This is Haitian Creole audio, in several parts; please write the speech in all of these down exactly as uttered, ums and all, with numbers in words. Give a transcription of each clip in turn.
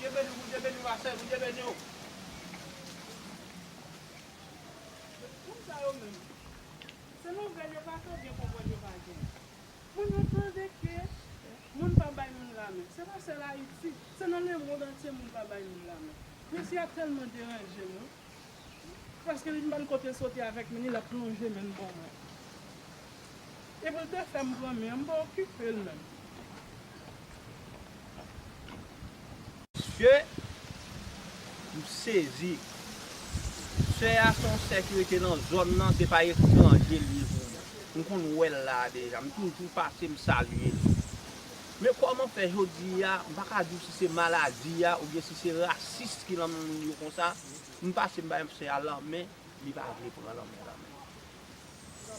Bondye beni w, Bondye beni w, pastè, Bondye beni w. Moun sa yo menm, se nouvèl yo pa ka byen konprann, yo pa gen. Moun yo tande ke moun pa bay moun lamen. Se pa sèl Ayiti, se nan lemonn antye moun pa bay moun lamen. Mesye a tèlman deranje m, wi. Paske li di m pa l kote l soti avèk men li, l ap lonje men l ban mwen. Epi l te fè m pran men an, m pa okipe l menm. Mesye, m sezi. Sè a se yon sè ki rete nan zòn nan, se pa etranje l ye pou mwen. M konn wè l la deja. M toujou pase, m salye l. Men kòman fè jodi a, m pa ka di w si se maladi a oubyen si se rasis ki nan moun yo konsa, m pase m bay sè a lanmen, li pa vle pran lanmen, lanmen.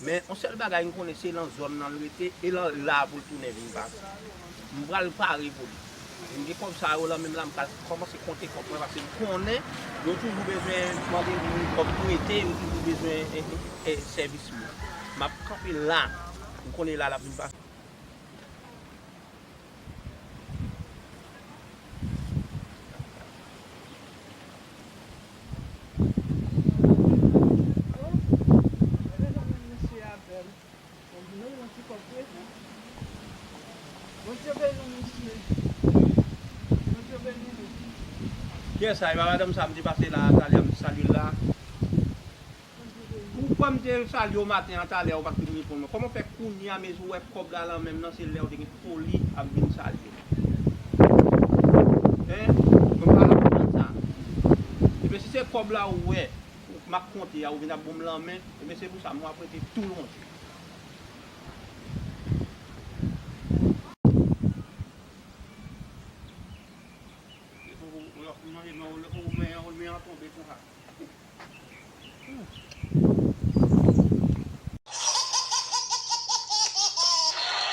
Men yon sèl bagay m konnen, se nan zòn nan l rete e l la pou l tounen vin pase. M pral pare pou li. M gen kòb sa yo lan men m la, m pral kòmanse konte kòb mwen paske m konnen yo toujou bezwen mande m kòm prete, yo toujou bezwen e, e, e, sèvis mwen. M ap kanpe la. M konnen la l ap vin pase. Bondye beni w, mesye. Bondye beni w. Kiyès sa? E pa madanm sa m te pase la, talè a m te salye l la? Ou kwè m te salye w maten an, talè a ou pa t vin reponn mwen? Kòman fè kounye a, mesye, ou wè kòb la lan men m nan, se lè ou te gen foli ap vin salye m? Hein? Mwen pa la pou sa. Ebyen, si se kòb la ou wè, ou, m ap konte a, ou vin ap ban m lanmen, ebyen, se pou sa, mwen ap rete tou lonje. Depi w, w, w manje men, w, w men, w men an tonbe konsa. Hmm.